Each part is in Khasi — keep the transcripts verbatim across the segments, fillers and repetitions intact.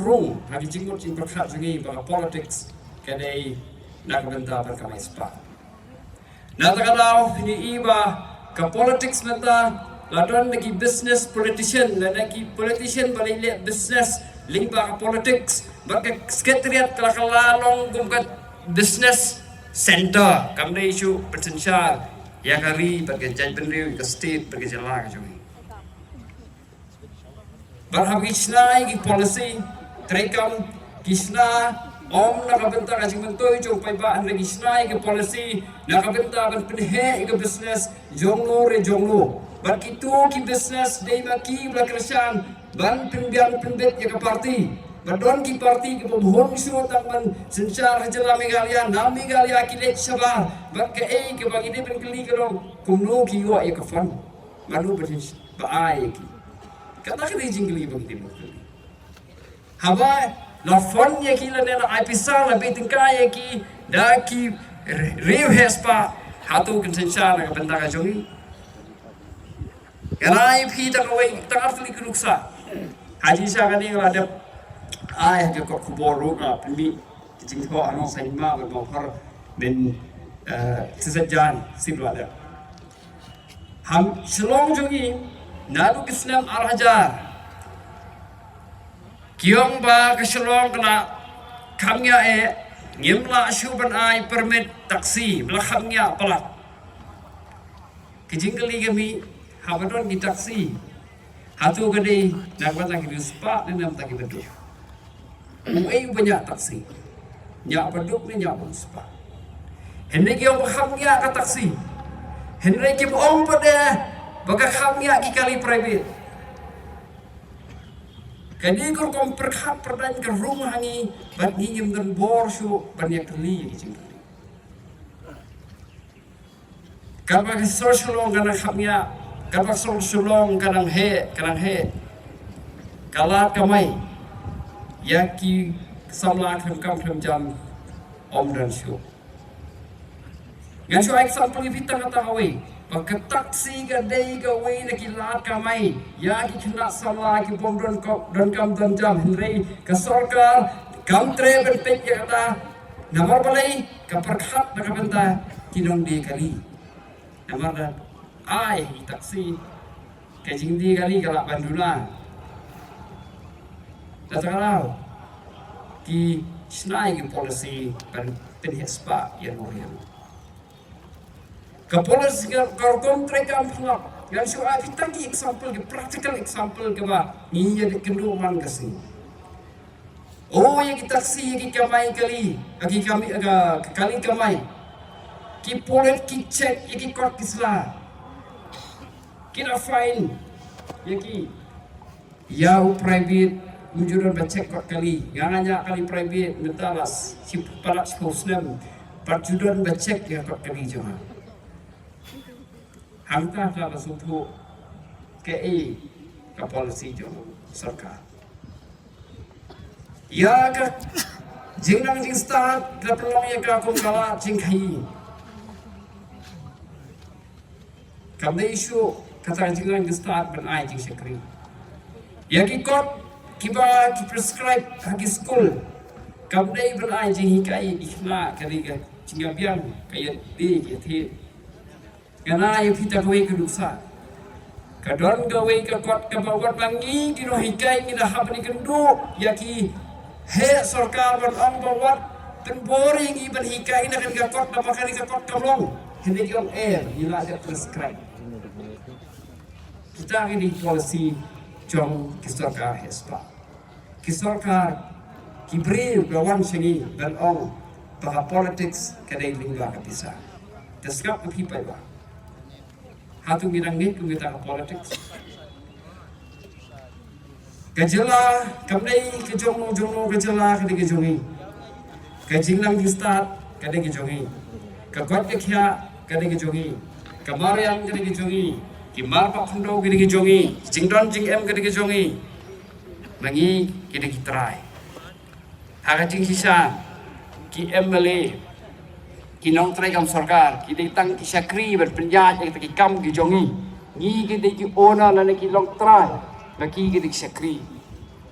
rung ha ki jingmut jingpyrkhat jong ngi ba ka politics ka dei na ka bynta ban kamai spah. Na kata ka daw phin ïohi ba ka politics mynta la don na ki business politician, la na ki politician ba la leh business lyngba ka politics, bad ka secretariat ka la, ka la long kum ka business center, kam dei shuh pynsynshar ïa ka ri bad ka jaitbynriew, ka state bad ka jylla ka jong ngi. Bad haba ki shna ïa ki policy treikam, ki shna ym na ka bynta ka jingmyntoi jong paidbah, hynrei ki shna ïa ki policy na ka bynta ban pynheh ïa ka business jong no re jong no. Bad kito ki business dei ma ki ba la kyrshan ban pynbiang pynbit ïa ka party. Bad don ki party kiba bun shuh tang ban synshar ha jylla Meghalaya, na Meghalaya ki leit shabar. Bad kaei kaba ngi dei ban kylli ka long, kumno ki ïoh ïa ka fund? Mano ba ai ïa ki? Kata ka dei jingkylli ba ngi dei ban kylli. Haba la fund ïa ki lane la ai pisa, la beh tyngka ïa ki da ki riew heh spah, hato kin synshar na ka bynta ka jong ngi? Ngan ai ïa phi tang kawei, tang artylli ki nuksa. Ha jingshisha kane nga la dep ai ha ka kot khubor ruh, nga pynmih ki jingthoh ha Nongsaiñ Hima bad Mawphor mynta, eh, shi sngi jan shisien la dep. Ha Shillong jong ngi, naduh ki snem ar hajar, ki ong ba ka Shillong ka la kham ngiah eh, ngim lah shuh ban ai permit taxi, ba la kham ngiah palat. Ka jingkylli ka mih, haba don ki taxi, hato ka dei na ka bynta ki riewspah ne na ka bynta kiba duk? Uei uba ñiah taxi? Ñiah ba duk ne ñiah ba riewspah? Hynrei ki ong ba kham ngiah ka taxi. Hynrei kim ong pat de ba ka kham ngiah ki kali private. Kane ka rukom pyrkhat pyrdaiñ ka rung ha ngi, bad ngi ngim don bor shuh ban ïakylli ïa ki jingkylli. Katba ka sor Shillong ka nang kham ngiah, katba ka sor Shillong ka nang heh, ka nang heh, ka lad kamai ïa ki samla khlem kam khlem jam ym don shuh. Ngan shu ai example ïa phi tang kata kawei, ba ka taxi ka dei kawei na ki lad kamai ïa ki khynnah samla ki bym don kam, don kam don jam, hynrei ka sorkar kam treh ban peit ïa kata. Namar balei? Ka pyrkhat na ka bynta ki nongdie kali. Namar da ai ki taxi, ka jingdie kali ka lah ban duna. Da kata ka daw ki shna ïa ki policy ban pynheh spah ïa no ïa no. Ka policy ka, ka rukom treikam pynlong. Ngan shu ai phi tang ki example, ki practical example kaba ngi ïa dei kynduh man ka sngi. Oh, ïa ki taxi, ïa ki kamai kali, ïa ki kamai, ka, ka kali kamai. Ki pulit ki check ïa ki kot ki sla. Ki da fine ïa ki. Ïa u private um ju don ba check kot kali. Nga nga ñiah kali private mynta la shi palat shiphew snem. Pat ju don ba check ïa kot kali jong nga. Hangta ka la sngewthuh kaei ka policy jong sorkar. Ïa ka jingnang jingstad ka pynlong ïa ka kum ka lad jingkhaïi. Kam dei shuh kata ka jingnang jingstad ban ai jingshakri. Ïa ki kot kiba ki prescribe ha ki skul, kam dei ban ai jinghikai ïa ki khynnah, ka dei ka jingïabiang, ka ïadei ka ïathied. Ngan ai ïa phi tang kawei ka nuksa. Ka don kawei ka kot kaba wat ba ngi ki nonghikai ngi la hap ban ïakynduh ïa ki heh sorkar ban ong ba wat pynbor ïa ngi ban hikai na kane ka kot, namar kane ka kot kam long. Hynrei ki ong eh, ngi la dep prescribe. Kita kine ki policy jong ki sorkar heh spah. Ki sorkar, ki briew ba wan sha ngi ban ong ba ka politics ka dei lyngba ka pisa. Te sngap ïa phi paidbah. Hato ngi dang ngeit kum kita ka politics? Ka jylla kam dei ka jong no jong no, ka jylla ka dei ka jong ngi. Ka jingnang jingstad ka dei ka jong ngi. Ka koit ka khiah ka dei ka jong ngi. Ka mariang ka dei ka jong ngi. Ki mar ba khyndew ka dei ka jong ngi. Jingdon jingem ka dei ka jong ngi. Ma ngi ki dei ki trai. Ha ka jingshisha, ki M L A, ki nongtrei kam sorkar, ki dei tang ki shakri ban pynïaid ïa kita ki kam ki jong ngi. Ngi ki dei ki owner lane ki longtrai, ma ki ki dei ki shakri.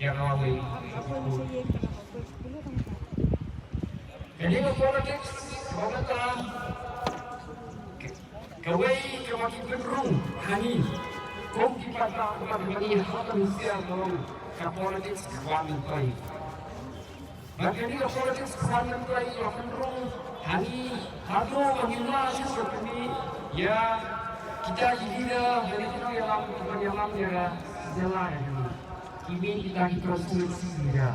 Ïa kawei. Kane ka politics, kaba mynta, kawei kaba ki pynrung hangne. Kum ki paidbah kaba ki mane ha ka mynsiem ka long ka politics ka wan poi. Bad kane ka politics ka wan poi, ïa ka pynrung hangne, haduh ba ngim lah shuh ban pynmih ïa kita ki leader, hangne ki nongïalam, kiban ïalam ïa ka jylla hangne. Ki mih kita ki constituency leader.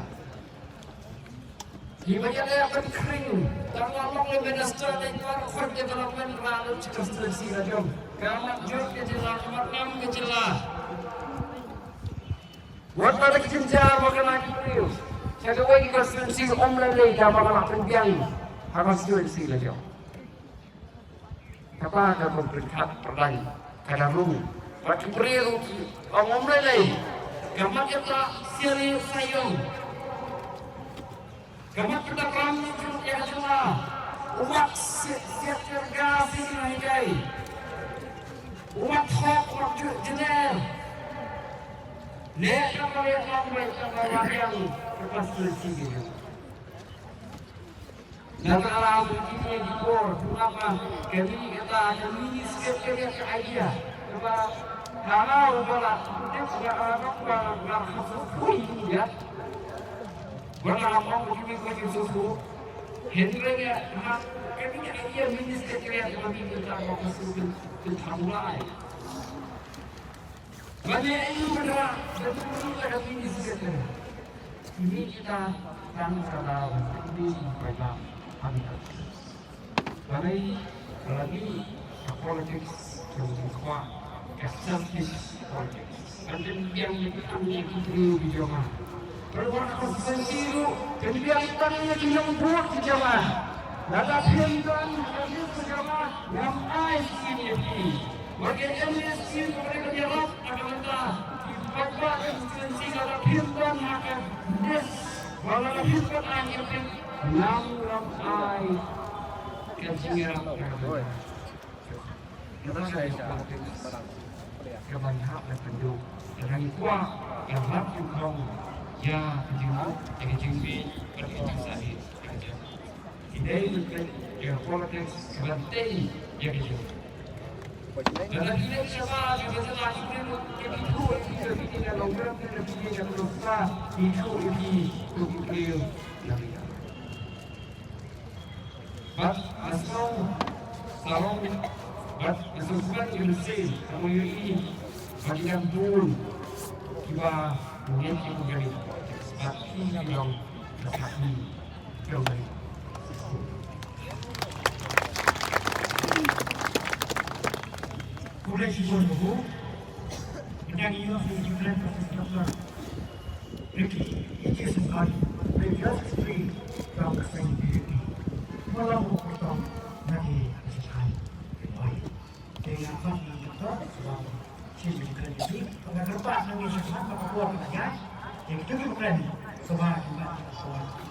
Kiba ïaleh ban khring tang na long le minister leit baroh khoit development ba lut sha constituency la jong. Ka mat jong ka jylla, ka mat ngam ka jylla. Wat la da ki jynjar ba ka la ki briew sha kawei ka constituency, ym lei lei da ba ka la pynbiang ha constituency la jong. Kata ka ban pynkhap pyrthei ka da rung. Bad ki briew ruh ki ong ym lei lei. Ka mat ïa ka siari sa ïong. Ka mat ka da ram ni jong ïa ka jylla. U mat siat siat ïa ka si na hi kai. U mat hok u mat ju jiner. Ne ka ba ïa ka ba ïa ka ba ïa ka ba ïa ka. Nangta la u kine ki por, tang ba kane kata ka mini secretariat ka idea. Kaba haba u ba la, u tip ba, ah, ba, ba, ba, ha su pui tu ya. Ba la ong u kine ko ki su su. Hynrei ya, ha, kane ka idea mini secretariat kaba mini kata ba ka su tu, tu tang lai. Ba ne aïu ba da, ba da mih la ka mini secretariat. Mih kita tang ka daw, mih paidbah, ha mih ka. Ba ne, ba la mih ka politics, ka mih kwah, ka selfish politics. Ban pynbiang ïa ki, ïa ki briew ki jong nga. Ba la wan ha constituency ruh, pynbiang tang ïa ki nongbud ki jong nga. Lada phim don ïa ki jong nga, ngam ai skim ïa phi. Ba ki M A skim ba ki ïarap na ka bynta ki paidbah constituency, lada phim don ha ka list, ba lada phim don ha ka list, ngam, ngam ai ka jingïarap na ka bynta. Kata ka dei ka politics kaba ngi hap ban pynduh. Te ngi kwah ban rat nyngkong ïa ka jingmut, ïa ka jingbieit bad ka jingsahit. Ki dei ban peit ïa ka politics kaba tei ïa ka jingmut. Lada ki dei shabar, ki dei shabar, ki dei ban peit ïa ka jingmut, ïa ka jingmut, ïa ka jingmut, ïa ka jingmut. Bad nga sngew sarong, bad nga sngew sngewbha ïa ka mynsiem ka ïohi ba ki dang bun kiba ngeit ïa ka politics bad ki ki long ka sakhi ka ïohi. Khublei shibun Babu. Mynta ngi ïoh ïa ki kren ba ki Doctor Ricky, Ricky Sumkari, Ricky Sumkari, Doctor Singh Ricky. Malam ko kutong na ki Sumkari. Oi. Te nga khot na Doctor, sebab shin ki kren Ricky, pynga kyrpad na ngi Sumkari, ba ka por ka jai. Te kitu ki kren, sebab ki mat ki por.